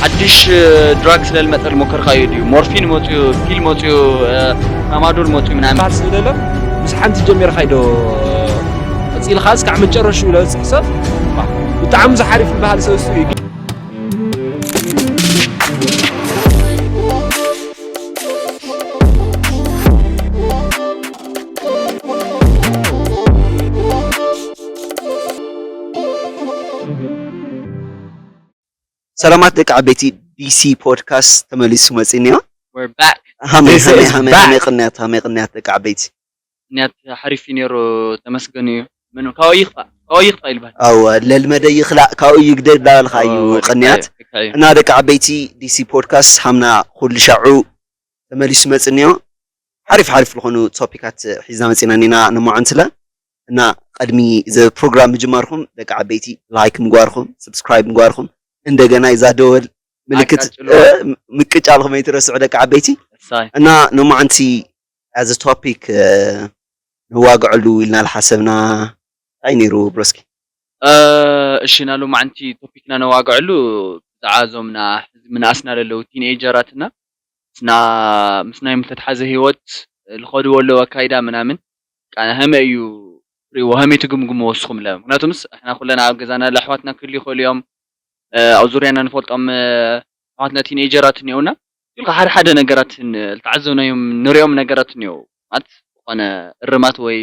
ሓድሽ ድራግ ስለ ዝመፀ ዝሞከርካዮ ድዩ? ሞርፊን መፅዩ፣ ፒል መፅዩ፣ ትራማዶል መፅዩ ምናምን። በሃል ስለ ዘሎ ምስ ሓንቲ ጀሚርካ ዶ ቀፂልካ እስካዕ መጨረሹ ለብፅሕ ሰብ ብጣዕሚ ዝሓሪፍ ዝበሃል ሰብ እሱ እዩ። ሰላማት ደቂ ዓበይቲ፣ ዲሲ ፖድካስት ተመሊሱ መፂእኒዮ። ሃመይ ሃመይ ሃመይ ሃመይ ቅንያት፣ ሃመይ ቅንያት ደቂ ዓበይቲ። ቅንያት ሓሪፍ እዩ ነይሩ፣ ተመስገን እዩ። ምን ካባይ ይኽፋእ፣ ካባይ ይኽፋእ ይልባል። ኣወ ለልመደ ይኽላእ ካብኡ ይግደል ዳበልካ እዩ ቅንያት። እና ደቂ ዓበይቲ፣ ዲሲ ፖድካስት ሃምና ኩሉ ሻዑ ተመሊሱ መፅእኒዮ። ሓሪፍ ሓሪፍ ዝኾኑ ቶፒካት ሒዝና መፂእና እኒና ንማዓንትለ። እና ቀድሚ እዚ ፕሮግራም ምጅማርኩም ደቂ ዓበይቲ ላይክ ምግባርኩም፣ ሰብስክራይብ ምግባርኩም፣ እንደገና ይዛ ደወል ምልክት ምቅጫል ከመይ ትረስዑ ደቂ ዓበይቲ። እና ንማዓንቲ as a topic ነዋግዐሉ ኢልና ዝሓሰብና እንታይ ነይሩ ብሮስኪ? እሺ፣ ናሎማዓንቲ ቶፒክና ነዋግዐሉ ብዛዕባ እዞም ና ሕዚ ምንኣስና ለለዉ ቲንኤጀራትና ምስና ምስ ናይ ምተትሓዘ ህይወት ልኸድዎ ኣለዉ ኣካይዳ ምናምን ቃ ሀመ እዩ ሪዎ ሀመ ትግምግሞ ወስኹም ለ ምክንያቱምስ እሕና ኩለና ኣብ ገዛና ለኣሕዋትና ክህሉ ይኽእሉ እዮም። ኣብ ዙርያና ንፈልጦም ኣሕዋትና ቲንኤጀራት እኒኦና ኢልካ ሓደ ሓደ ነገራት ልተዓዘብናዮም ንሪኦም ነገራት እኒኦ ማለት ዝኾነ እርማት ወይ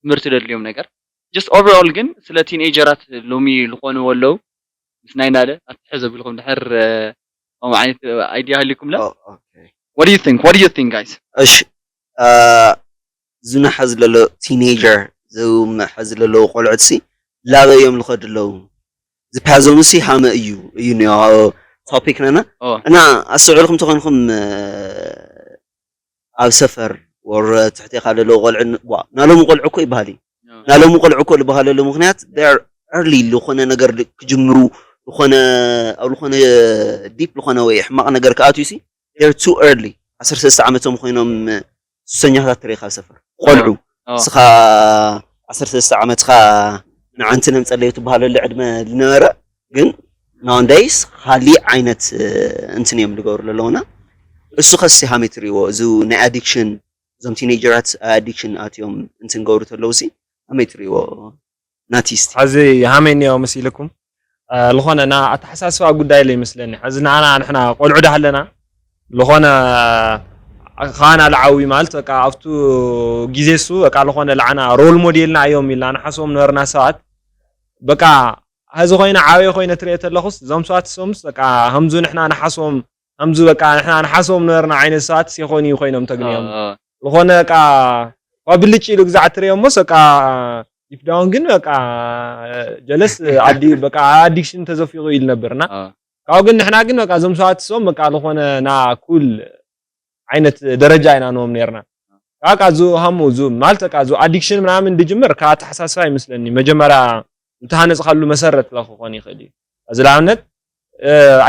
ትምህርቲ ደድልዮም ነገር just overall ግን ስለ ቲንኤጀራት ሎሚ ልኾንዎ ኣለዉ ምስ ናይ ናለ ኣትሕዘ ቢልኩም ድሕር ከምኡ ዓይነት ኣይድያ ሃሊኩም ለ what do you think what do you think guys? እሺ ዝንሐ ዝለሎ ቲኔጀር ዝንሐ ዝለለዉ ቆልዑት ሲ ላበይ እዮም ልኸዱ ኣለዉ? ዝፓዞም ሲ ሃመ እዩ እዩ ቶፒክ ነና እና ኣስተውዕልኩም ተኾንኩም ኣብ ሰፈር ወረ ትሕቴኻ ለለዉ ቆልዑ ዋ ናሎም ቆልዑ እኮ ይበሃል እዩ ናሎም ቆልዑ እኮ ልበሃለሉ ምክንያት early ዝኾነ ነገር ክጅምሩ ዝኾነ ኣብ ዝኾነ ዲፕ ዝኾነ ወይ ሕማቕ ነገር ክኣትዩ ሲ too early ዓሰርተ ሰለስተ ዓመቶም ኮይኖም ሱሰኛታት ትሬኻ ሰፈር ቆልዑ እስኻ ዓሰርተ ሰለስተ ዓመትካ ንዓንቲ ነምፀለዩ ትበሃለሉ ዕድመ ዝነበረ ግን nowadays ካሊእ ዓይነት እንትን እዮም ዝገብሩ ዘለውና እሱ ከሲ ሃመይ ትሪእዎ እዚ ናይ ኣዲክሽን እዞም ቲኔጀራት ኣዲክሽን ኣትዮም እንትን ገብሩ ተለውሲ ሃመይ ትሪእዎ ናቲስቲ ሐዚ ሃመይ እኒኦ መሲልኩም ዝኾነ ና ኣተሓሳስባ ጉዳይ ለ ይመስለኒ ሐዚ ንዓና ንሕና ቆልዑ ዳሃለና ዝኾነ ኻና ልዓዊ ማለት በቃ ኣብቱ ግዜ እሱ በቃ ዝኾነ ልዓና ሮል ሞዴልና እዮም ኢልና ንሓስቦም ነበርና ሰባት በቃ ሐዚ ኮይነ ዓበየ ኮይነ ትሪኦ ተለኹስ እዞም ሰባት እሶምስ በቃ ከምዙ ንሕና ንሓስቦም ከምዙ በቃ ንሕና ንሓስቦም ነበርና ዓይነት ሰባት ሲኾኑ እዩ ኮይኖም ተግንዮም ዝኾነ በቃ ብልጭ ኢሉ ግዛዕ ትሪኦ እሞስ በቃ ዲፕ ዳውን ግን በቃ ጀለስ ኣዲ በቃ ኣዲክሽን ተዘፊቑ ኢሉ ነበር እና ካብኡ ግን ንሕና ግን በቃ እዞም ሰባት እሶም በቃ ዝኾነ ና ኩል ዓይነት ደረጃ ኢና ንዎም ነርና ካብ ቃ ዙ ሃሙ ዙ ማለት ቃ ዙ ኣዲክሽን ምናምን ድጅምር ካብ ኣተሓሳስባ ይመስለኒ መጀመርያ ዝተሃነፅካሉ መሰረት ለክኾን ይኽእል እዩ እዚ ለኣብነት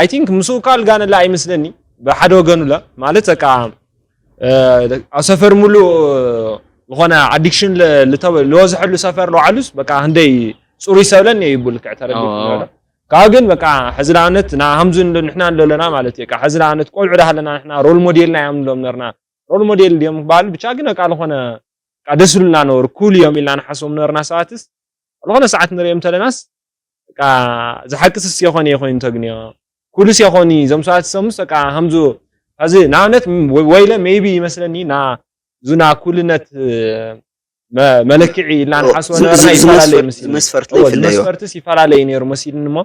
ኣይ ቲንክ ምስኡ እኳ ልጋነላ ኣይመስለኒ ብሓደ ወገኑ ለ ማለት በቃ ኣብ ሰፈር ሙሉእ ዝኾነ ኣዲክሽን ልወዝሐሉ ሰፈር ለውዓሉስ በቃ ህንደይ ፅሩይ ሰብለን እየ ይቡ ልክዕ ተረዲእ ካብ ግን በቃ ሕዚ ለኣብነት ና ሃምዙ ንሕና ንለለና ማለት እዩ ሕዚ ለኣብነት ቆልዑ ዳሃለና ንሕና ሮል ሞዴልና እዮም ንሎም ነርና ሮል ሞዴል ድዮም ክበሃሉ ብቻ ግን በቃ ዝኾነ ደስ ብሉና ነበሩ ኩል እዮም ኢልና ንሓስቦም ነበርና ሰባትስ ዝኾነ ሰዓት ንሪኦም ተለናስ ዝሓቅስስ የኾነ የኾይኑ ተግንዮ ኩሉስ የኾኒ እዞም ሰባት ሰሙስ በቃ ከምዙ ዚ ንኣብነት ወይለ ሜይቢ ይመስለኒ ና ዙና ኩልነት መለክዒ ኢልና ንሓስቦ ነበርና ይፈላለ መስፈርትስ ይፈላለ እዩ ነይሩ መሲልኒ እሞ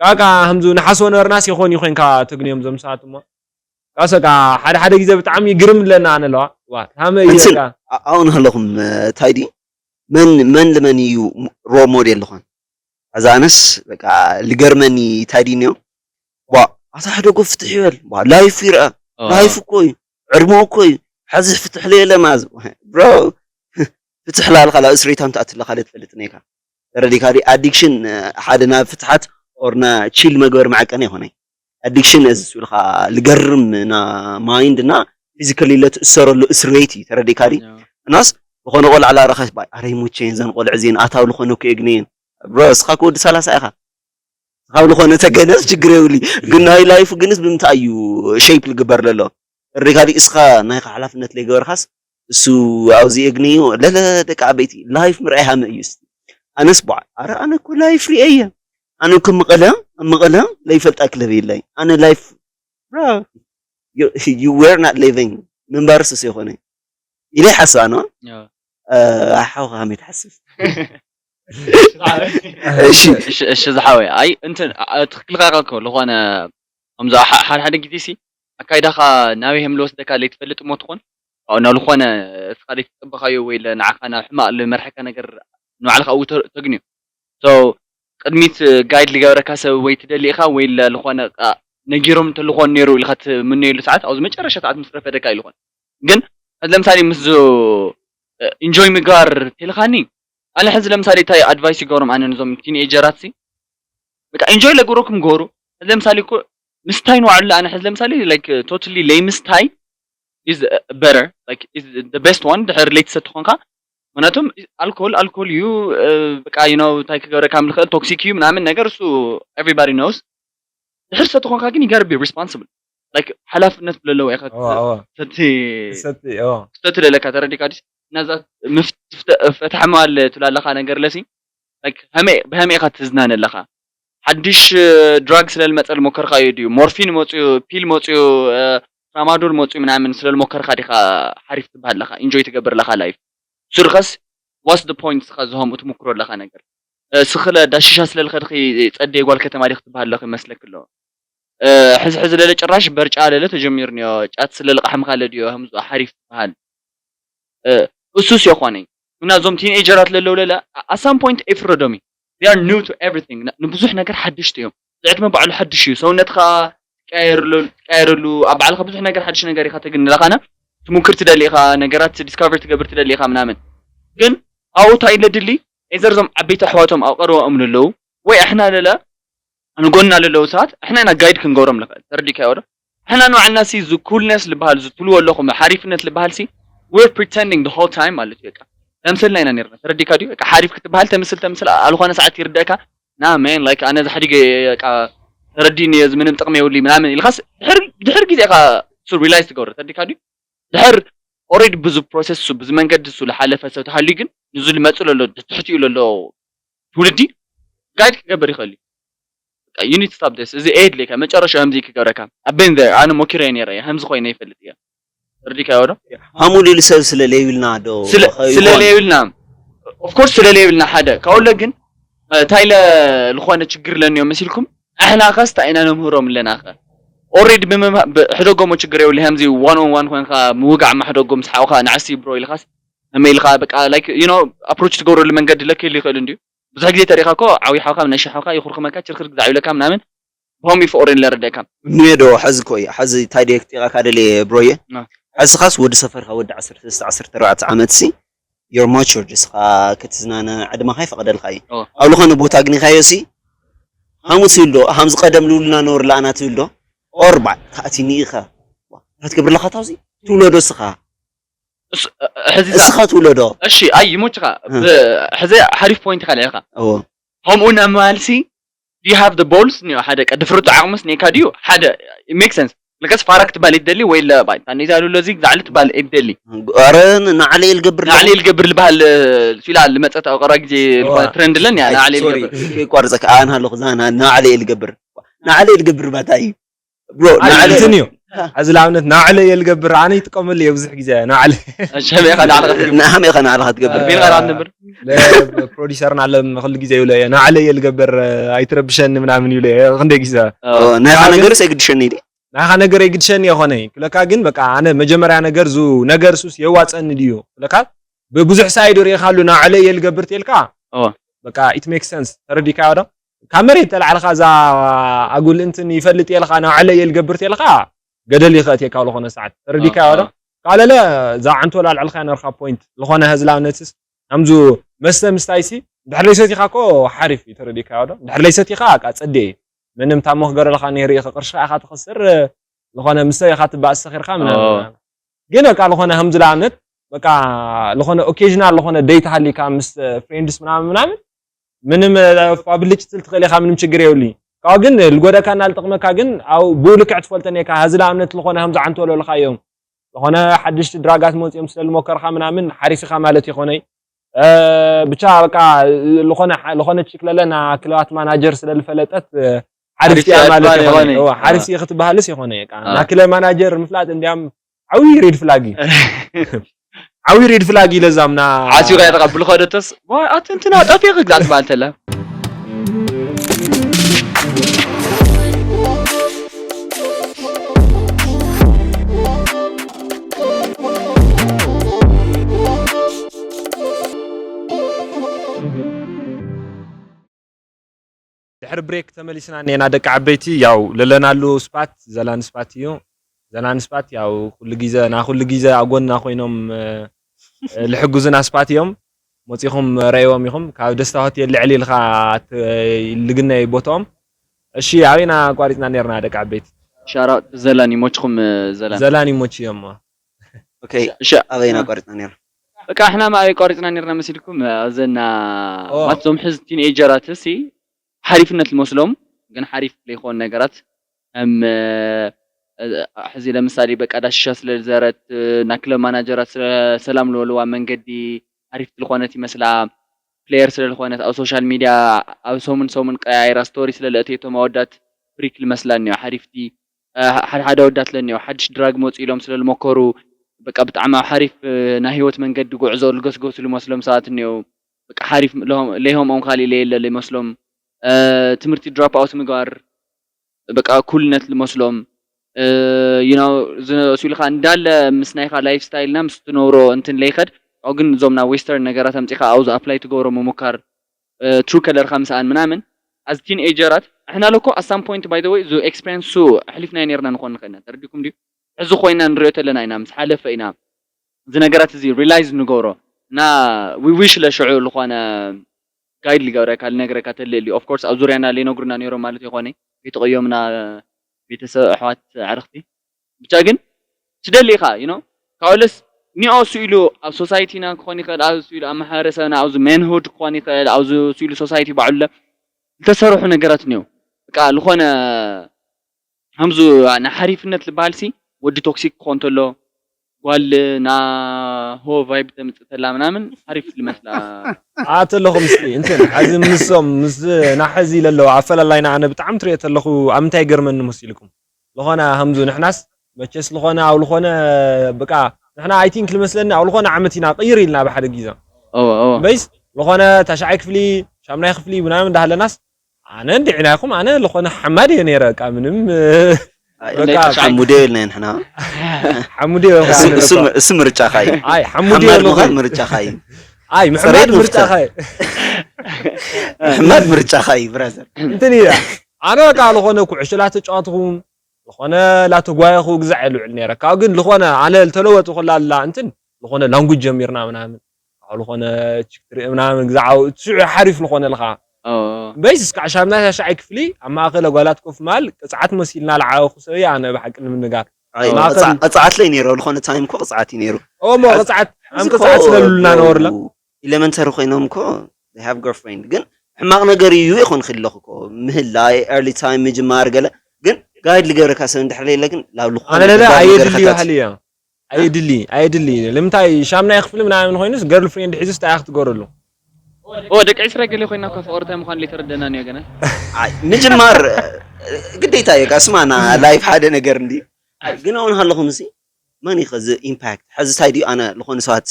ቃቃ ከምዙ ንሓስቦ ነበርናስ የኾን ይኮንካ ተግንዮም እዞም ሰባት እሞ ቃሰቃ ሓደ ሓደ ግዜ ብጣዕሚ ግርም ኣለና ኣነ ኣለዋ ዋ ታመ እዩ ኣብኡ ንሃለኹም እንታይ ድዩ መን መን ልመን እዩ ሮል ሞዴል ዝኾን? ኣዛ ኣነስ በቃ ልገርመኒ ታይ ድዩ ኔው ዋ ኣታ ሕደጎ ፍትሕ ይበል ዋ ላይፉ ይርኣ ላይፉ እኮ እዩ ዕድመኡ እኮ እዩ ሐዚ ፍትሕ ለየለ ማዝ ብሮ ፍትሕ ላልካ ላ እስሬታም ትኣትለካ ለትፈልጥ ኔካ ተረዲካ ዲ ኣዲክሽን ሓደ ናብ ፍትሓት ኦር ና ቺል መግበር መዐቀኒ ይኮነ ኣዲክሽን እዚ ስብልካ ልገርም ና ማይንድ እና ፊዚካሊ ለትእሰረሉ እስር ቤት እዩ ተረዲካ ዲ እናስ ዝኾነ ቆልዓ ላረኸት ባይ ኣረ ይሞቸየን ዘን ቆልዕ እዚን ኣታው ልኾነ እኮ የግነየን ብሮ እስኻ ክወዲ ሰላሳ ኢኻ ካብ ዝኾነ ተገነስ ችግር የብሉ። ግን ናይ ላይፍ ግንስ ብምንታይ እዩ ሼፕ ዝግበር ዘሎ? ሪካሊ እስኻ ናይ ሓላፍነት ለይገበርካስ እሱ ኣብዚ የግንዩ ለለ ደቂ ዓበይቲ ላይፍ ምርኣይ ሃመ እዩ። እስቲ ኣነስ በዓል ኣረ ኣነ እኮ ላይፍ ሪኤየ። ኣነ እኮ መቐለ ኣብ መቐለ ለይፈልጣ ክለብ የለይ። ኣነ ላይፍ ብራ you were not living ምንባርስ እሱ ይኾነ ኢለ ይሓስብ ኣነ። ሓውካ ከመይ ትሓስብ? እሺ እሺ ዝሓወይ ኣይ እንትን ትክክልካ ኢካ እኮ። ልኾነ ከምዚ ሓደ ሓደ ግዜ ሲ ኣካይዳካ ናበይ ከም ዝወስደካ ለይትፈልጥ እሞ ትኾን ናብ ልኾነ እስኻ ለይትጸበኻዮ ወይ ንዓኻ ናብ ሕማቕ ዝመርሐካ ነገር ንባዕልካ ኣብኡ ተግንዮ። So ቅድሚት ጋይድ ዝገበረካ ሰብ ወይ ትደሊ ኢኻ ወይ ልኾነ ነጊሮም እንተልኾን ነይሩ ኢልካ ትምነየሉ ሰዓት ኣብዚ መጨረሻ ሰዓት ምስ ረፈደካ እዩ ልኾን ግን ሕዚ ለምሳሌ ምስ ኢንጆይ ምግባር ተልካኒ ኣነ ሕዚ ለምሳሌ እንታይ ኣድቫይስ ይገብሮም ኣነ ነዞም ቲንኤጀራት ሲ በቃ ኢንጆይ ለግብረኩም ግበሩ። ሕዚ ለምሳሌ እኮ ምስታይ ንባዕሉ ኣነ ሕዚ ለምሳሌ like totally ለይ ምስታይ is better like is the best one ድሕር ለይትሰቲ ኮንካ ምክንያቱም ኣልኮል ኣልኮል እዩ በቃ you know እንታይ ክገብረካ ከም ዝኽእል ቶክሲክ እዩ ምናምን ነገር እሱ everybody knows ድሕር ሰቲ ኮንካ ግን you gotta be responsible like ሓላፍነት ብለለዎ ኢኻ እዋ እዋ ሰቲ ሰቲ እዋ ክሰቲ ደለካ ተረዲካ ዲስ ናዛ ፈታሕ መዋል ትብላ ኣለኻ ነገር ለሲ like ሀሜ ብሀሜ ኢኻ ትዝናነ ኣለኻ ሓድሽ ድራግ ስለ ዝመፀ ዝሞከርካዮ ድዩ ሞርፊን መፅዩ ፒል መፅዩ ትራማዶል መፅዩ ምናምን ስለ ዝሞከርካ ዲኻ ሓሪፍ ትበሃል ኣለኻ ኢንጆይ ትገብር ኣለኻ ላይፍ ሱርኸስ what's the point ስኻ ዝሆም ትምክሮ ኣለኻ ነገር ስኽለ ዳሽሻ ስለ ዝኸድኺ ጸደይ ጓል ከተማ ዲኽ ትበሃል ኣለኺ መስለክ ኣለዎ ሕዚ ሕዚ ለለ ጭራሽ በርጫ ለለ ተጀሚሩ ኒዮ ጫት ስለ ልቃሕምካ ለድዮ ከምዚ ሓሪፍ ትበሃል እሱስ የኾነይ እና እዞም ቲንኤጀራት ለለው ለለ at some point ኤፍረዶም እዩ they are new to everything ንብዙሕ ነገር ሓደሽቲ እዮም ዝዕድመ ባዕሉ ሓድሽ እዩ ሰውነትካ ትቀያየርሉ ኣብ ባዕልካ ብዙሕ ነገር ሓድሽ ነገር ኢካ ተግንለካና ትሙክር ትደሊ ኢካ ነገራት ዲስካቨር ትገብር ትደሊ ኢካ ምናምን ግን ኣብኡ እንታይ ለድሊ ኤዘር እዞም ዓበይቲ ኣሕዋቶም ኣብ ቀረባኦም ለለዉ ወይ ኣሕና ለለ ንጎንና ለለዉ ሰባት ኣሕና ኢና ጋይድ ክንገብሮም ንኽእል ተረዲካዮ ዶ ኣሕና ንባዕልና ሲ እዚ ኩልነስ ዝበሃል ዝትልዎ ኣለኹም ሓሪፍነት ዝበሃል ሲ we're pretending the whole time ማለት እዩ በቃ ተምስልና ኢና ነርና ተረዲካ ድዩ በቃ ሓሪፍ ክትበሃል ተምስል ተምስል ኣልኾነ ሰዓት ይርደእካ ና man like ኣነ ዝሓዲገ በቃ ተረዲኒ እዚ ምንም ጥቕሚ የብሉ ምናምን ኢልካስ ድሕር ግዜ ኢኻ እሱ ሪላይዝ ትገብሮ ተረዲካ ድዩ ድሕር ኦሬዲ ብዙ ፕሮሰስ እሱ ብዙ መንገዲ እሱ ዝሓለፈ ሰብ ተሃልዩ ግን ንዙ ልመፅእ ለሎ ትሕቲኡ ለሎ ትውልዲ ጋይድ ክገብር ይኽእል እዩ you need to stop this እዚ ኤድ ሌካ መጨረሻ ከምዚ ክገብረካ ኣበን there ኣነ ሞኪረ ነረ ከምዚ ኮይነ ይፈልጥ እየ ርዲካዮ ዶ ሃሙሉ ኢሉ ሰብ ስለ ለይብልና ዶ ስለ ለይብልና of course ስለ ለይብልና ሓደ ካብኡለ ግን እንታይ ለ ዝኾነ ችግር ለኒዮ መሲልኩም ኣሕና ኸስ እንታይ ኢና ነምህሮም ኣለና ኸ ኦሬዲ ሕደጎሞ ችግር የብሉ ከምዚ one on one ኮይንካ ምውጋዕ ማሕደጎም ስሓውካ ንዓሲ ብሮ ኢልካስ ከመይ ኢልካ በቃ like you know approach ትገብረሉ መንገዲ ለክህሉ ይኽእል እንድዩ ብዙሕ ግዜ ተሪኻ እኮ ዓብዪ ሓውካ ነሻ ሓውካ ይኹርኩመካ ችርክር ግዛዕ ይብለካ ምናምን ብኸምኡ እዩ ፍቕሪ ለረደካ እኒሄ ዶ ሐዚ እኮ እዩ ሐዚ እንታይ ዶ ክጥይቐካ ደልየ ብሮየ ና። ሐዚ ኻስ ወዲ ሰፈርካ ወዲ ዓሰርተ ሰለስተ ዓሰርተ ኣርባዕተ ዓመት ሲ you're matured እስኻ ክትዝናነ ዕድመኻ ይፈቕደልካ እዩ ኦ። ኣብ ዝኾነ ቦታ ኣግኒኻዮ ሲ ሃሙስ ይብል ዶ ሃምዚ ቀደም ልብልና ነበሩ ለኣና ትብል ዶ ኦርባዕ ታእቲኒ ኢኻ እንታይ ትገብር ኣለኻ ታውዚ ትውለዶ እስኻ እስ- ሕዚ እዛ- እስኻ ትውለዶ እሺ ኣይ ይሞችኻ እ። ሕዚ ሓሪፍ ፖይንት ኢኻ ልዕልካ እዎ ከምኡ ናብ ምባልሲ do you have the balls ኒዮ ሓደ ቀ ድፍርቱ ዓቕምስ ኔካ ድዩ ሓደ make sense ለከስ ፋራ ክትባል ይደሊ ወይ ለባይ ታኔዛ ሉሎ እዚ ግዛዕሊ ትባል ይደሊ ኧረ ንዓለ የልገብር ንዓሊ ልገብር ልበሃል ፊላ ልመፀት ኣብ ቀረባ ግዜ ዝኾነ እዋ። ትረንድ ለን ያ ንዓሊ ሶሪ። ልገብር ይቋርፀካ ኣና ኣለኹ ዛና ንዓለ የልገብር ንዓለ የልገብር ባታ እዩ ብሮ ኣይ፣ ንዓለ እንትን እዩ። እዚ ለኣብነት ናዕለ የልገብር ኣነ ይጥቀመሉ እየ ብዙሕ ግዜ ናዕለ ሸመኻ ንዓልኻ ትገብር ንሃመኻ ንዓለኻ ትገብር ቤልኻ ትነብር ፕሮዲሰርና ኣለ ንክሉ ግዜ ይብሎ እየ ናዕለ የልገብር ኣይትረብሸኒ ምናምን ይብሎ እየ ክንደይ ግዜ ናይኻ ነገርስ ኣይግድሸኒ ኢሉ ናኻ ነገር የግድሸኒ የኾነ ክለካ ግን በቃ ኣነ መጀመርያ ነገር ዙ ነገር ሱስ የዋፀኒ ድዩ ክለካ ብብዙሕ ሳይድ ርኢኻሉ ናዕለ የልገብር ተልካ እወ። በቃ it makes sense ተረዲካዮ ዶ ካብ መሬት ተላዕልካ እዛ ኣጉል እንትን ይፈልጥ የልካ ናዕለ የልገብር ተልካ ገደል ይኸእትየካ ዝኾነ ሰዓት ተረዲካዮ ዶ ካልለ እዛ ዓንቶ ላልዕልካ ነርካ ፖይንት ዝኾነ ህዝላብነትስ ከምዙ መስተ ምስታይሲ ድሕር ለይሰቲኻ ኮ ሓሪፍ እዩ ተረዲካዮ ዶ ድሕር ለይሰቲኻ ቃ ፀዴ እዩ ምንም ታሞ ክገረልካ ነይሩ ኢኻ ቅርሽኻ ኢኻ ትኸስር ዝኾነ ምስተ ኢኻ ትባእስ ሰኺርካ ምናምን ኦ። ምናምን። ግን በቃ ዝኾነ ከምዚ ለኣብነት በቃ ዝኾነ ኦኬዥናል ዝኾነ ደይት ሃሊካ ምስ ፍሬንድስ ምናምን ምናምን ምንም ፋብልጭ ትል ትኽእል ኢኻ ምንም ችግር የብሉ ካብኡ ግን ልጎደካ እና ልጠቕመካ ግን ኣብ ብኡ ልክዕ ትፈልጠን እየካ። ሀዚ ንኣብነት ልኾነ ከምዚ ዓንቶ ለልኻዮም ዝኾነ ሓድሽቲ ድራጋት መፂኦም ስለ ልሞከርካ ምናምን ሓሪስኻ ማለት ይኾነይ። እ፣ ብቻ በቃ ልኾነ ልኾነ ቺክ ለለ ና ክለባት ማናጀር ስለ ልፈለጠት ሓሪስቲ እያ ማለት ይኾነይ። ሓሪስቲ ክትበሃልስ ይኾነይ። ና ክለብ ማናጀር ምፍላጥ እንዲያም ዓብዪ ሬድ ፍላግ እዩ። ዓብዪ ሬድ ፍላግ እዩ። ለዛምና ዓስዩ ጋር ተቐብሉ ከደተስ ኣቲ እንትና ጠፊ ክግዛት ባልተላ ድሕሪ ብሬክ ተመሊስና እኔና ደቂ ዓበይቲ። ያው ለለናሉ ስፓት ዘላን ስፓት እዩ። ዘላን ስፓት ያው ኩሉ ግዜ ና ኩሉ ግዜ ኣብ ጎንና ኮይኖም ልሕጉዝና ስፓት እዮም። መፂኹም ረእይዎም ኢኹም። ካብ ደስታ ሆቴል ልዕል ኢልካ ልግነይ ቦትኦም። እሺ ኣበይና ኣቋሪፅና ነርና ደቂ ዓበይቲ? ሻራ ዘላን ይሞችኹም። ዘላን ዘላን ይሞች እዮም። ኦኬ፣ ኣበይና ኣቋሪፅና ነርና? በቃ ሕና ኣበይ ኣቋሪፅና ነርና መሲልኩም? ኣብዘና ማት ዞም ሕዚ ቲንኤጀራት ሲ ሓሪፍነት ልመስሎም ግን ሓሪፍ ለይኮን ነገራት ከም ሕዚ ለምሳሌ በቃ ዳሽሻ ስለ ዝዘረት ናክለ ማናጀራት ሰላም ልበልዋ መንገዲ ሓሪፍቲ ልኾነት ይመስላ። ፕሌየር ስለ ዝኾነት ኣብ ሶሻል ሚድያ ኣብ ሰሙን ሰሙን ቀያይራ ስቶሪ ስለ ለእተየቶም ኣወዳት ፍሪክ ልመስላ እኒኦ ሓሪፍቲ ሓደ ሓደ ኣወዳት ለኒኦ ሓድሽ ድራግ መፁ ኢሎም ስለ ልመከሩ በቃ ብጣዕሚ ኣብ ሓሪፍ ናይ ህይወት መንገዲ ጉዕዞ ልገስገሱ ልመስሎም ሰባት እኒኦ። በቃ ሓሪፍ ለይሆምኦም ካሊእ ለየለ ለይመስሎም ትምህርቲ ድራፕ ኣውት ምግባር በቃ ኩልነት ልመስሎም you know ዝነእሱ ኢልካ እንዳለ ምስ ናይካ ላይፍ ስታይል እና ምስ ትነብሮ እንትን ለይከድ ካብኡ ግን እዞም ናብ ዌስተርን ነገራት ኣምፂካ ኣብዚ ኣፕላይ ትገብሮ ምሙካር ትሩ ከለርካ ምስኣን ምናምን as teenager ት ኣሕና ለኮ at some point by the way ዙ experience ሱ ኣሕሊፍናዮ ነርና ንኮን ንክእል ኢና ተረዲኩም ድዩ ሕዚ ኮይና ንሪኦ ተለና ኢና ምስ ሓለፈ ኢና እዚ ነገራት እዚ realize ንገብሮ እና we wish ለሽዑ ልኮነ guide ልገብረካ ልነግረካ ተልእል እዩ of course ኣብ ዙርያና ለይነግሩና ነይሮም ማለት ይኮነ ቤተቀዮምና ቤተሰብ ኣሕዋት ኣዕርክቲ ብቻ ግን ትደሊ ኢካ you know ካብኡለስ ኒኦ ስኢሉ ኣብ society ና ክኾን ይኽእል ኣብ ስኢሉ ኣብ ማሕበረሰብና ኣብዚ manhood ክኾን ይኽእል ኣብዚ ስኢሉ society ባዕሉ ዝተሰርሑ ነገራት እኒኦ በቃ ልኾነ ከምዚ ንሓሪፍነት ዝበሃል ሲ ወዲ ቶክሲክ ክኾን ተሎ ጓል ና ሆ vibe ተምፅእ ተላ ምናምን ሓሪፍ ልመስላ ኣተለኹም ስ እንትን ሕዚ ምሶም ምስ ናሕዚ ለለዉ ኣፈላላይና ኣነ ብጣዕሚ ትሪኦ ተለኹ ኣብ ምንታይ ገርመኒ መሲልኩም ዝኾነ ከምዚ ንሕናስ መቸስ ዝኾነ ኣብ ዝኾነ በቃ ንሕና I think ልመስለኒ ኣብ ዝኾነ ዓመት ኢና ቅይር ኢልና ብሓደ ግዜ እምበይስ ዝኾነ ታሽዓይ ክፍሊ ሻምናይ ክፍሊ ምናምን እንዳሃለናስ ኣነ እንዲዒ ናይኹም ኣነ ዝኾነ ሓማድ እየ ነይረ በቃ ምንም ሓሙዴ ኢልና ንሕና ሓሙዴ እሱ ምርጫኻ እዩ ሓሙዴ ምዃን ምርጫኻ እዩ ኣይ ምሕማድ ምርጫኻ እዩ ምሕማድ ምርጫኻ እዩ ብራዘር እንትን ኢላ ኣነ በቃ ዝኾነ ኩዕሾ ላተጫወትኹም ዝኾነ ላተጓየኹ ግዛዕ የልውዕል ነይረ ካብ ግን ዝኾነ ኣነ ልተለወጡ ክላላ እንትን ዝኾነ ላንጉጅ ጀሚርና ምናምን ካብ ዝኾነ ችክትርኢ ምናምን ግዛዕ ሽዑ ሓሪፍ ዝኾነ ልኻ በይስ እስካዕ ሻምናይ ሻሻዓይ ክፍሊ ኣብ ማእኸል ኣጓላት ኮፍ ማል ቅፅዓት መሲልና ልዓበኹ ሰብ ኣነ ብሓቂ ንምንጋር ቅፅዓት ለይ ነይሩ ዝኾነ ታይም ኮ ቅፅዓት እዩ ነይሩ ሞ ቅፅዓት ኣም ቅፅዓት ስለሉና ነበርላ ኢለመንተሪ ኮይኖም ኮ have girlfriend ግን ሕማቕ ነገር እዩ ይኾን ክለኹ ኮ ምህላይ early time ምጅማር ገለ ግን ጋይድ ልገብረካ ሰብ እንድሕር ለየለ ግን ላብ ልኾነ ኣነ ለለ ኣየድሊ ባህሊ እያ ኣየድሊ ኣየድሊ ንምንታይ ሻምናይ ክፍሊ ምናምን ኮይኑስ ገርል ፍሬንድ ሒዙስ እንታይ ክትገረሉ ኦ ደቂ ዕስራ ገለ ኮይና እኳ ፍቅርታይ ምኳን ለይተረደና ንዮ ገና ምጅማር ግዴታ እዩ ጋስማና ላይፍ ሓደ ነገር እንዲ ግን እውን ሃለኹም እዚ መን እዩ ከዚ ኢምፓክት ሕዚ ታይ ድዩ ኣነ ዝኾኑ ሰባት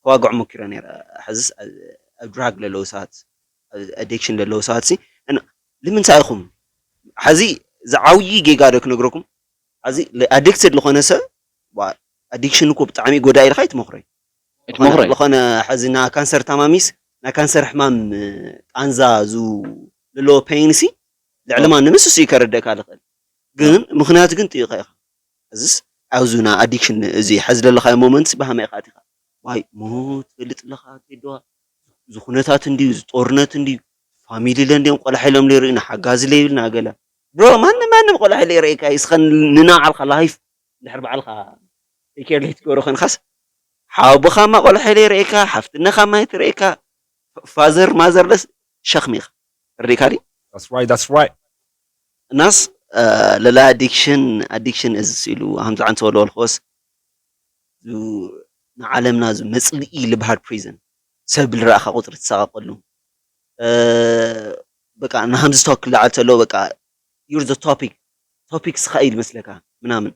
ከዋግዖ ሞኪረ ነይረ ሕዚ ኣብ ድራግ ለለዉ ሰባት ኣዲክሽን ለለዉ ሰባት ሲ ልምንታይ ኢኹም ሕዚ ዝዓብዪ ጌጋ ዶ ክነግረኩም ሕዚ ኣዲክትድ ዝኾነ ሰብ ኣዲክሽን እኮ ብጣዕሚ ጎዳ ኢልካ ይትመክሮ ዝኾነ ሕዚ ና ካንሰር ታማሚስ ና ካንሰር ሕማም ቃንዛ ዙ ለለዎ ፔይን ሲ ልዕሊ ማንምስ እሱ እዩ ከረደእካ ልኽእል ግን ምኽንያቱ ግን ጥይኻ ኢኻ እዚስ ኣብዚ ና ኣዲክሽን እዚ ሕዚ ዘለኻዮ ሞመንትስ ብሃመይ ኢኻ ኣቲኻ ዋይ ሞት ትፈልጥ ኣለኻ ቴድዋ እዚ ኩነታት እንድዩ እዚ ጦርነት እንድዩ ፋሚሊ ለ እንድዮም ቆላሕ ኢሎም ለይርእዩና ሓጋዚ ለይብልና ገለ ብሮ ማንም ማንም ቆላሕ ለይርእየካ እስኸ ንናዓልካ ላይፍ እንድሕር ባዕልካ ቴኬር ለይትገብሮ ኮንካስ ሓውቦኻማ ቆላሕ ለይርእየካ ሓፍትነኻማ ይትርእየካ ፋዘር ማዘር ለስ ሸኽሚ ኢኻ ርዲካ ዲ That's right, that's right. እናስ ለላ ኣዲክሽን ኣዲክሽን እዚ ኢሉ ሃምዚ ዓንተ ወለወልኮስ ንዓለምና እዚ መፅልኢ ልበሃል ፕሪዝን ሰብ ልረኣኻ ቁፅሪ ትሰቃቀሉ በቃ ንሃምዚ ስቶክ ክለዓል ተሎ በቃ you're the topic topic ስኻ እዩ ዝመስለካ ምናምን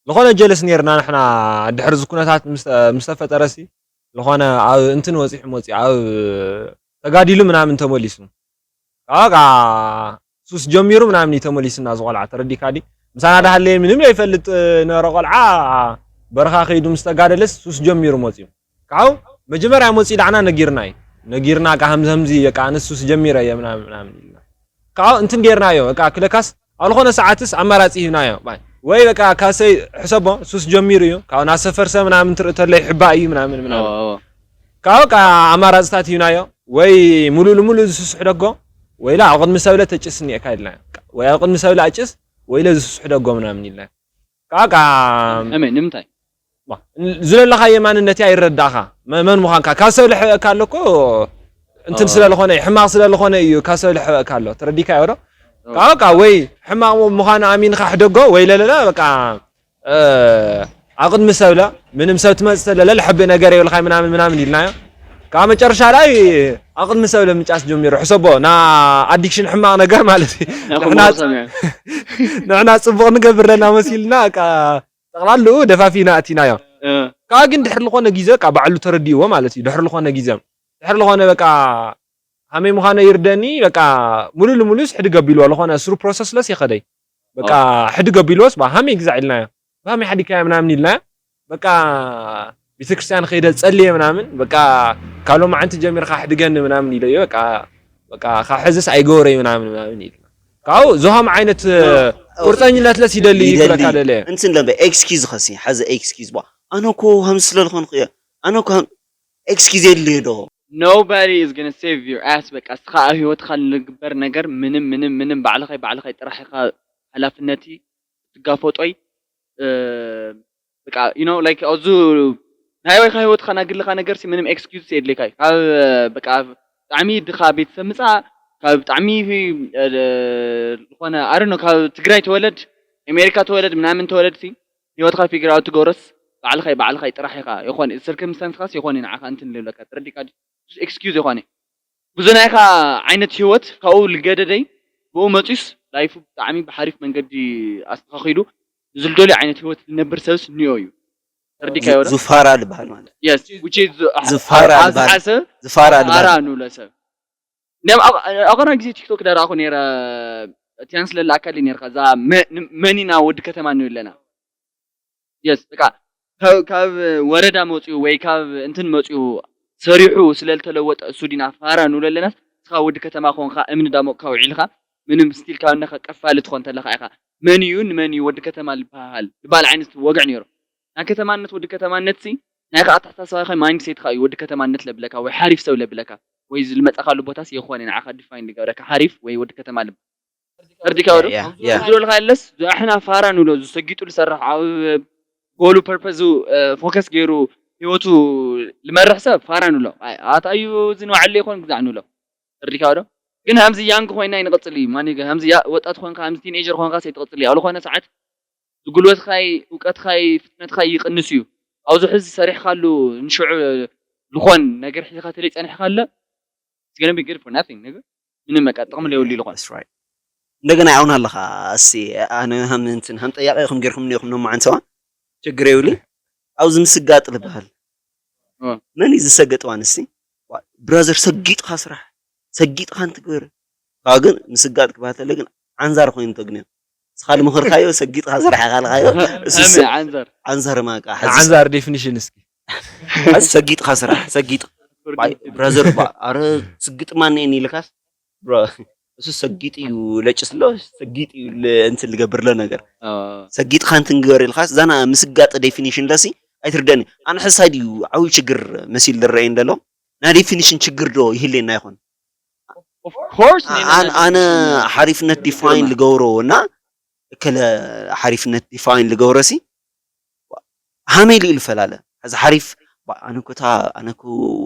ዝኾነ ጀለስ ነርና ንሕና ድሕሪ ዝኩነታት ምስ ተፈጠረ ሲ ዝኾነ ኣብ እንትን ወፂሑ መፂ ኣብ ተጋዲሉ ምናምን ተመሊሱ ካቃ ሱስ ጀሚሩ ምናምን እዩ ተመሊሱና ዝቆልዓ ተረዲካ ዲ ምሳና ዳሃለየ ምንም ዘይፈልጥ ነበረ ቆልዓ በረኻ ከይዱ ምስ ተጋደለስ ሱስ ጀሚሩ መፂኡ ካብኡ መጀመርያ መፂኡ ዳዕና ነጊርና እዩ ነጊርና ቃ ሃምዚ ሃምዚ በቃ ኣነስ ሱስ ጀሚረ እየ ምናምን ምናምን ኢልና ካብኡ እንትን ጌርናዮ በቃ ክለካስ ኣብ ዝኾነ ሰዓትስ ኣማራፂ ሂብናዮ ባይ ወይ በቃ ካሰይ ሕሰቦ ሱስ ጀሚሩ እዩ ካብ ናብ ሰፈር ሰብ ምናምን ትርኢ ተሎ ይሕባእ እዩ ምናምን ምናምን ካብ በቃ ኣማራፅታት ሂብናዮ ወይ ሙሉእ ልሙሉእ ዝስስሑ ደጎ ወይላ ኣብ ቅድሚ ሰብለ ተጭስ እኒኤካ ኢልና ወይ ኣብ ቅድሚ ሰብለ ኣጭስ ወይለ ዝስስሑ ደጎ ምናምን ኢልና ካብ በቃ ከመይ ንምንታይ ዝለለኻዮ ማንነት እያ ይረዳእኻ መን ምዃንካ ካብ ሰብ ልሕበእካ ኣሎ እኮ እንትን ስለልኾነ እዩ ሕማቕ ስለልኾነ እዩ ካብ ሰብ ልሕበእካ ኣሎ ተረዲካዮ ዶ ካብ በቃ ወይ ሕማቕ ምዃኑ ኣሚንኻ ሕደጎ ወይ ለለለ በቃ ኣብ ቅድሚ ሰብለ ምንም ሰብ ትመፅእ ተለለ ልሕብእ ነገር የብልካ ምናምን ምናምን ኢልናዮ ካብ መጨረሻ ላይ ኣብ ቅድሚ ሰብለ ምጫስ ጀሚሩ ሕሰቦ ና ኣዲክሽን ሕማቕ ነገር ማለት እዩ ንሕና ፅቡቕ ንገብር ለና መሲልና ጠቕላልኡ ደፋፊና ኣቲናዮ ካብ ግን ድሕሪ ዝኾነ ግዜ ካብ ባዕሉ ተረዲእዎ ማለት እዩ ድሕሪ ዝኾነ ግዜ ድሕሪ ዝኾነ በቃ ሃመይ ምዃነ ይርደኒ በቃ ሙሉ ልሙሉስ ሕድግ ኣቢልዎ ዝኾነ ስሩ ፕሮሰስ ለስ የኸደይ በቃ ሕድግ ኣቢልዎስ ሃመይ ግዛዕ ኢልናዮ ሃመይ ሓዲካዮ ምናምን ኢልናዮ በቃ ቤተክርስትያን ከይደ ጸልየ ምናምን በቃ ካብ ሎማዓንቲ ጀሚርካ ሕድገኒ ምናምን ኢለዮ በቃ በቃ ካብ ሕዝስ ኣይገበረይ ምናምን ምናምን ኢልና ካብኡ ዝሆም ዓይነት ቁርፀኝነት ለስ ይደሊ ይብለካ ደለ እንትን ለበ ኤክስኪዝ ኸሲ ሓዘ ኤክስኪዝ ባ ኣነ እኮ ሃምዚ ስለልኾንኩ እየ ኣነ እኮ ኤክስኪዝ የድልዮ ዶ Nobody is gonna save your ass በቃ እስኻ ኣብ ህይወትካ ንግበር ነገር ምንም ምንም ምንም ባዕልኻይ ባዕልኻይ ጥራሕ ኢኻ ሓላፍነቲ ትጋፈጦይ በቃ you know like ኣዙ ናይ ባይካ ህይወትካ ናግልኻ ነገር ሲ ምንም excuse የድልካ ካብ በቃ ብጣዕሚ ድኻ ቤተሰብ ምፃ ካብ ብጣዕሚ ዝኾነ ኣረ ነው ካብ ትግራይ ተወለድ ኣሜሪካ ተወለድ ምናምን ተወለድ ሲ ህይወትካ figure out ትገብሮስ ባዕልኻይ ባዕልኻይ ጥራሕ ኢኻ ይኾን circumstance ኻስ ይኾን ንዓኻ እንትን ልብለካ ተረዲካ excuse ይኾነ ብዙ ናይኻ ዓይነት ህይወት ካብኡ ልገደደይ ብኡ መፂስ life ኡ ብጣዕሚ ብሓሪፍ መንገዲ ኣስተኻኺሉ ዝልደልዩ ዓይነት ህይወት ልነብር ሰብስ እኒኦ እዩ ተረዲካዮ ዶ ዝፋራ ዝበሃል ማለት yes which is ዝፋራ ዝበሃል ዝሓሰብ ዝፋራ ፋራ ዝበሃል ንብሎ ሰብ እንዲያም ኣብ ቀረባ ግዜ ቲክቶክ ዳረኣኹ ነይረ ቲያንስ ለላ ኣካል ነርካ እዛ መኒና ወዲ ከተማ ንብል ኣለና yes በቃ ካብ ወረዳ መፅኡ ወይ ካብ እንትን መፅኡ ሰሪሑ ስለልተለወጠ እሱ ዲና ፋራ ንብሎ ኣለናስ እስኻ ወዲ ከተማ ኮንካ እምኒ ዳሞቅካ ውዒልካ ምንም ስቲል ካብ ነኸ ቀፋሊ ትኾን ተለካ ኢኻ መን እዩ ንመን እዩ ወዲ ከተማ ዝበሃል ዝበሃል ዓይነት ወግዕ ነይሩ ናይ ከተማነት ወዲ ከተማነት ሲ ናይ ከዓ ኣተሓሳስባኻ ማይንድሴትካ እዩ ወዲ ከተማነት ለብለካ ወይ ሓሪፍ ሰብ ለብለካ ወይ ዝልመፀካሉ ቦታስ የኾነ ንዓኻ ዲፋይን ልገብረካ ሓሪፍ ወይ ወዲ ከተማ ልብ ተርዲካ ወዶ ያ ያ ዝብለልካ የለስ ኣሕና ፋራ ንብሎ ዝሰጊጡ ዝሰርሕ ኣብ ጎሉ ፐርፐዙ ፎከስ ገይሩ ህይወቱ ልመርሕ ሰብ ፋራ ንብሎ ኣታ እዩ እዚ ንባዕሉ ይኮን ግዛዕ ንብሎ ተርዲካ ወዶ ግን ሃምዚ ያንግ ኮይና ይንቅፅል እዩ ማን ከምዚ ወጣት ኮንካ ከምዚ ቲኔጀር ኮንካ ሰይትቅፅል እዩ ኣብ ዝኾነ ሰዓት ዝጉልበትካይ እውቀትካይ ፍጥነትካይ ይቅንስ እዩ ኣብዚ ሕዚ ሰሪሕካሉ ንሽዑ ዝኾን ነገር ሒዝካ ተለይ ፀኒሕካ ኣሎ it's gonna be good for nothing nigga ምንም በቃ ጥቅሚ ለየብሉ ይልኾን That's right። እንደገና ያውና ኣለኻ እሲ ኣነ ሃም እንትን ሃም ጠያቂ ኢኹም ጌርኩም ኒኹም ነማዓንተዋ ችግር የብሉ ኣብዚ ምስጋጥ ልበሃል እ። መን እዩ ዝሰገጥ ዋንሲ ብራዘር ሰጊጥካ ስራሕ ሰጊጥካ እንትግበር ካብ ግን ምስጋጥ ክባተለ ግን ዓንዛር ኮይኑ ተግንዮ እስኻ ልምኽርካዮ ሰጊጥካ ስራሕ ኢኻ ልካዮ እሱስ ሰምዕ ዓንዘር ዓንዛር ማቃ ሕዚ ዓንዛር ዴፊኒሽን እስኪ ሕዚ ሰጊጥካ ስራሕ ሰጊጥ ባይ ብራዘር ባ ኣረ ስግጥ ማን እኔ ኢልካስ ብሮ እሱ ሰጊጥ እዩ ለጭስ ሎ ሰጊጥ እዩ ል- እንትን ልገብር ሎ ነገር ሰጊጥካ እንትን ግበር ኢልካስ ዛና ምስጋጥ ዴፊኒሽን ለሲ ኣይትርደኒ ኣነ ሕሳድ እዩ ዓብዩ ችግር መሲል ዝረአይ እንደሎ ናይ ዴፊኒሽን ችግር ዶ ይህልየና ይኾን of course ኣን- ኣነ ሓሪፍነት ዲፋይን ልገብሮ እና እከለ ሓሪፍነት ዲፋይን ልገብሮ ሲ ሃመይ ልኢሉ ፈላለ እዚ ሓሪፍ ባ- ኣነ ኮታ ኣነ ኮ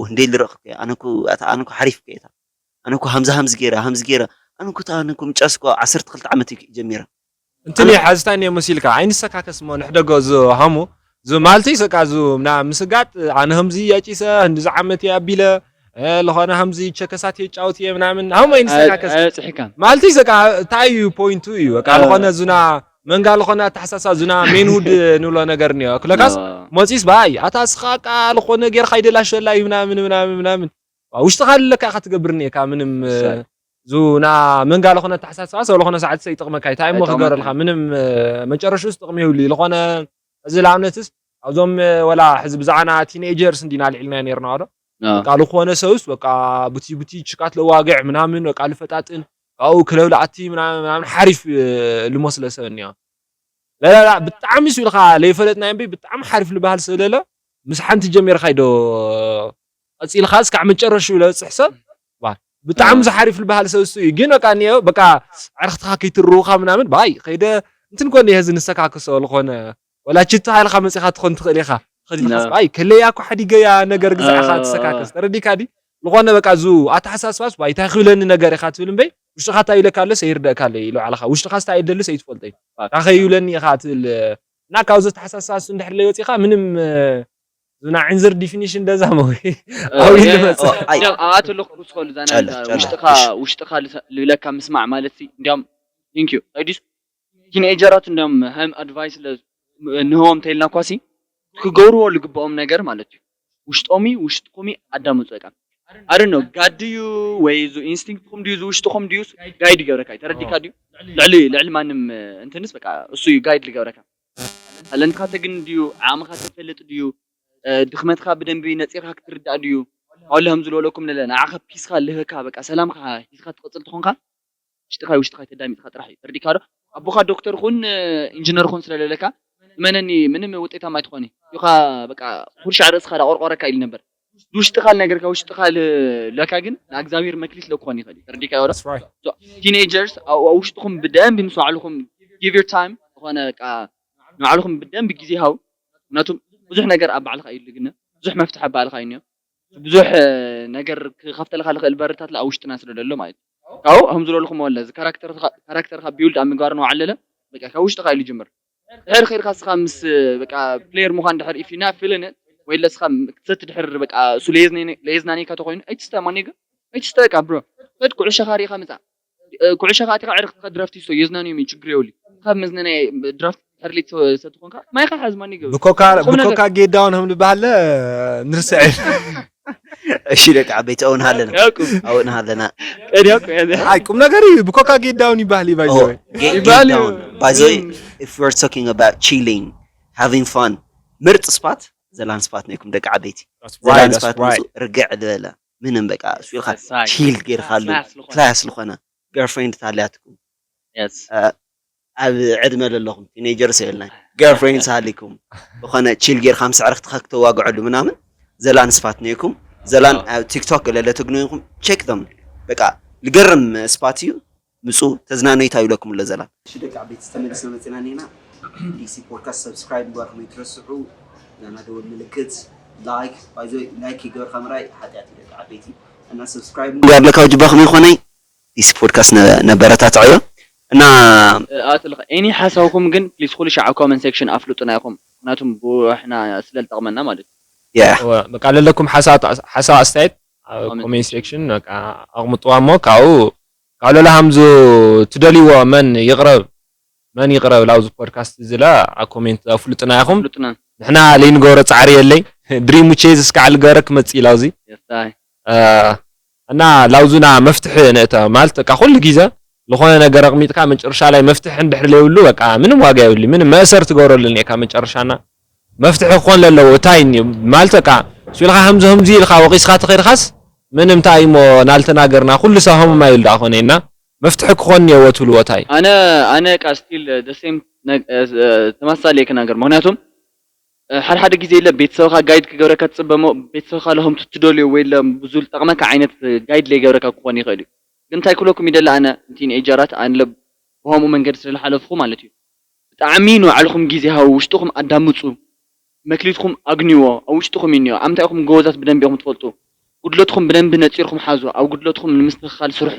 ህንደይ ልረእክ ኣነ ኮ ኣታ ኣነ ኮ ሓሪፍ ከየታ ኣነ ኮ ሃምዚ ሃምዚ ገይረ ሃምዚ ገይረ ኣነ እኮ እታ ኣነ እኮ ምጫስ እኮ ዓሰርተ ክልተ ዓመት እዩ ጀሚረ። እንትን ሓዝታ እኔ መሲልካ ኣይንሰካከስ እሞ ንሕደጎ ዝ ሃሙ ዝ ማልቲ ሰቃ ዝ ምና ምስጋጥ ኣነ ህምዚ ያጪሰ ህንዲ ዝዓመት ኣቢለ ለኾነ ህምዚ ቸከሳት የጫውት እየ ምናምን ሃሙ ኣይንሰካከስ ኣየብፅሕካን ማልቲ ሰቃ እንታይ እዩ ፖይንቱ እዩ በቃ ለኾነ ዙና መንጋ ለኾነ ኣተሓሳሳ ዙና ሜንሁድ ንብሎ ነገር እኒኦ ክለካስ ሞፂስ ባይ ኣታ ስኻ ቃ ለኾነ ጌርካ ይደላሸላ እዩ ምናምን ምናምን ምናምን ውሽጥኻ ለካ ኢኻ ትገብር እኒካ ምንም ዙና መንጋ ለኾነ ኣተሓሳስባ ሰብ ለኾነ ሰዓት ሰይጥቕመካ እንታይ እሞ ክገብረልካ ምንም መጨረሽኡስ ጥቕሚ ይብሉ ለኾነ እዚ ለኣብነትስ ኣብዞም ወላ ሕዚ ብዛዕና ቲኔጀርስ እንዲና ልዒልና ነርና ዶ በቃ ልኾነ ሰብስ በቃ ቡቲ ቡቲ ችካት ለዋግዕ ምናምን በቃ ልፈጣጥን ካብኡ ክለብ ለኣቲ ምናምን ሓሪፍ ልመስለ ሰብ እኒኦ ለላ ብጣዕሚ ሱ ኢልካ ለይፈለጥና እምበይ ብጣዕሚ ሓሪፍ ልበሃል ሰብ ለለ ምስ ሓንቲ ጀሚርካ ዶ ቀፂልካ እስካዕ መጨረሽኡ ለብፅሕ ሰብ ብጣዕሚ ዝሓሪፍ ልበሃል ሰብ እሱ እዩ ግን በቃ እኒኦ በቃ ዕርክትካ ከይትርውካ ምናምን ባይ ከይደ እንትን ኮን የህዚ ንሰካክሶ ልኾነ ወላ ችቲ ሃይልካ መፂኻ ትኾን ትኽእል ኢኻ ከዲልካ ኣይ ከለያ እኮ ሓዲገያ ነገር ግዛዕካ ትሰካክስ ተረዲካ ዲ ዝኾነ በቃ ዙ ኣተሓሳስባስ ባይ እንታይ ክብለኒ ነገር ኢኻ ትብል እምበይ ውሽጥኻ እንታይ ይብለካ ኣሎ ሰይርደእካ ኣሎ ኢሉ ዓለኻ ውሽጥኻ ስታይ ደልስ ኣይትፈልጦ እዩ እንታይ ከይብለኒ ኢኻ ትብል እና ካብዚ ኣተሓሳስባ እሱ እንድሕር ለይ ወፂኻ ምንም ዝና ዕንዝር ዲፊኒሽን ደዛ መዊ ኣው ይልመፅ ኣብኣ ተለኩ ዝኸሉ ዛና ውሽጥኻ ውሽጥኻ ልብለካ ምስማዕ ማለት ሲ እንዲያም ቴንክ ዩ ዲስ ቲንኤጀራት እንዲያም ሃም ኣድቫይስ ንህቦም ተይልና ኳሲ ክገብርዎ ልግብኦም ነገር ማለት እዩ ውሽጦም ውሽጥኩም ኣዳምፁ በቃ ኣረ ነው ጋድ ድዩ ወይ ዙ ኢንስቲንክትኩም ድዩ ውሽጥኩም ድዩ ጋይድ ይገብረካ ተረዲካ ድዩ ልዕሊ ልዕሊ ማንም እንትንስ በቃ እሱ እዩ ጋይድ ልገብረካ ታለንትካ ተግን ድዩ ዓቕምካ ተፈልጥ ድዩ ድኽመትካ ብደንቢ ነፂርካ ክትርዳእ ድዩ ኣለ ከም ዝበለኩም ንለ ንዓኻ ፒስካ ልህበካ በቃ ሰላምካ ሂዝካ ትቐፅል ትኾንካ ውሽጥኻ ውሽጥኻ ተዳሚጥካ ጥራሕ እዩ ተረዲካ ዶ ኣቦኻ ዶክተር ኹን ኢንጂነር ኹን ስለለለካ እመነኒ ምንም ውጤታማ ኣይትኾኒ ዩኻ በቃ ኩርሻዕ ርእስኻ ዳቆርቆረካ ኢሉ ነበር ውሽጥኻ ነገርካ ውሽጥኻ ለካ ግን ንእግዚኣብሔር መክሊት ለክኾን ይኽእል እዩ ተረዲካ ዶ ቲኔጀርስ ውሽጥኹም ብደንብ ምስ ባዕልኹም give your time ዝኾነ በቃ ንባዕልኹም ብደንብ ግዜ ሃው ምክንያቱም ብዙሕ ነገር ኣብ ባዕልኻ እዩ ልግነ ብዙሕ መፍትሒ ኣብ ባዕልኻ እዩ ብዙሕ ነገር ክኸፍተልካ ልኽእል በርታት ኣብ ውሽጥና ስለ ዘሎ ማለት ካብኡ ከም ዝበልኩም ወለ እዚ ካራክተርካ ቢውልድ ኣብ ምግባር ንባዕል ለለ በቃ ካብ ውሽጥኻ እዩ ልጅምር ድሕር ከይድካ ስኻ ምስ በቃ ፕሌየር ምዃን ድሕር if you not feeling it ወይ ለስኻ ክትሰቲ ድሕር በቃ እሱ ለየዝናኔካ ተኮይኑ ኣይትስተ ማኔገ ኣይትስተ በቃ ብሮ ከድ ኩዕሾኻ ሪኢኻ ምፃእ ኩዕሾኻ ኣቲኻ ዕርክትካ ድራፍት ይስቶ የዝናንዮም እዩ ችግር የብሉ ካብ መዝናናይ ድራፍት ተርሊት ሰትኾንካ ማይኻ ሓዝ ማን ይገብር ብኮካ ቁም ነገር። ብኮካ ጌዳውን ከም ዝበሃለ ንርስዕ እሺ ደቂ ዓበይቲ ኣውንሃለና ኣውንሃለና ቀዲያኩ ያዘ ኣይ ቁም ነገር እዩ ብኮካ ጌዳውን ይበሃል እዩ ባይዘወይ ይበሃል እዩ። ባይዘወይ if we're talking about chilling having fun ምርጥ ስፓት ዘላን ስፓት ነይኩም ደቂ ዓበይቲ ዘላን ስፓት ምፁ ርግዕ ዝበለ ምንም በቃ እሱ ኢልካ ቺል ጌርካሉ ክላስ ዝኾነ ገርፍሬንድ ታልያትኩም ኣብ ዕድመ ለለኹም ቲኔጀርስ የብልና ገርፍሬንድ ሳሊኩም ዝኾነ ቺል ጌርካ ምስ ዕርክትካ ክተዋግዐሉ ምናምን ዘላን ስፓት ነይኩም ዘላን ኣብ ቲክቶክ ገለለ ትግንኩም ቸክ ም በቃ ልገርም ስፓት እዩ ምፁ ተዝናነይታ ይብለኩም ኣሎ ዘላን እሺ ደቂ ዓበይቲ ተመልስና መፅና ኔና ዲሲ ፖድካስት ሰብስክራይብ ምግባርኩም ኣይትረስዑ ዛና ደወል ምልክት ላይክ ባይዘ ላይክ ይገበርካ ምራይ ሓጢኣት እዩ ደቂ ዓበይቲ እና ሰብስክራይብ ምግባር ለካው ጅባኹም ይኾነይ ዲስ ፖድካስት ነበረታትዐዮ እና ኣትልካ ኤኒ ሓሳብኩም ግን ፕሊስ ኩሉ ሻዕ ኮመንት ሴክሽን ኣፍልጡና ኢኹም ምክንያቱም ብሕና ስለ ዝጠቕመና ማለት እዩ ያ በቃ ለለኩም ሓሳብ ኣስተያየት ኣብ ኮሜንት ሴክሽን በቃ ኣቕምጥዋ እሞ ካብኡ ካብ ለለ ሃምዙ ትደልይዎ መን ይቕረብ መን ይቕረብ ላብዚ ፖድካስት ዝለ ኣብ ኮሜንት ኣፍልጡና ኢኹም ኣፍልጡና ንሕና ለይንገብሮ ፃዕሪ የለይ ድሪሙ ቼዝ እስካዕ ልገበረ ክመፅእ ኢላውዚ የስታይ እና ላውዙና መፍትሒ ንእተ ማለት በቃ ኩሉ ግዜ ዝኾነ ነገር ኣቕሚጥካ መጨረሻ ላይ መፍትሒ እንድሕር ለይብሉ በቃ ምንም ዋጋ የብሉ ምንም መእሰር ትገብረሉ እኒካ መጨረሻና መፍትሒ ክኾን ለለዎ እታይ እኒ ማለት በቃ ስኢልካ ከምዚ ከምዚ ኢልካ ወቂስካ ተኸድካስ ምንም እንታይ እሞ ናልተናገርና ኩሉ ሰብ ሃሙማ ይብል ደኣ ኮነ እና መፍትሒ ክኾን እኒዎ ትብልዎ እንታይ ኣነ ኣነ ቃ still the same ተመሳሳሊ ክናገር ምክንያቱም ሓደ ሓደ ግዜ ኢለ ቤተሰብካ ጋይድ ክገብረካ ትፅበ እሞ ቤተሰብካ ለሆም ትደልዮ ወይ ለ ብዙ ዝጠቕመካ ዓይነት ጋይድ ለይገብረካ ክኾን ይኽእል እዩ ግን እንታይ ክብለኩም ይደሊ ኣነ ቲን ኤጀራት ኣነ ብኸምኡ መንገዲ ስለዝሓለፍኩ ማለት እዩ ብጣዕሚ ንባዕልኹም ግዜ ሃቡ ውሽጥኹም ኣዳምፁ መክሊትኩም ኣግንይዎ ኣብ ውሽጥኹም እዩ እኒኦ ኣብ ምንታይ ኢኹም ጎበዛት ብደንቢ ኢኹም ትፈልጡ ጉድለትኩም ብደንቢ ነፂርኩም ሓዙ ኣብ ጉድለትኩም ንምስትኽኻል ስርሑ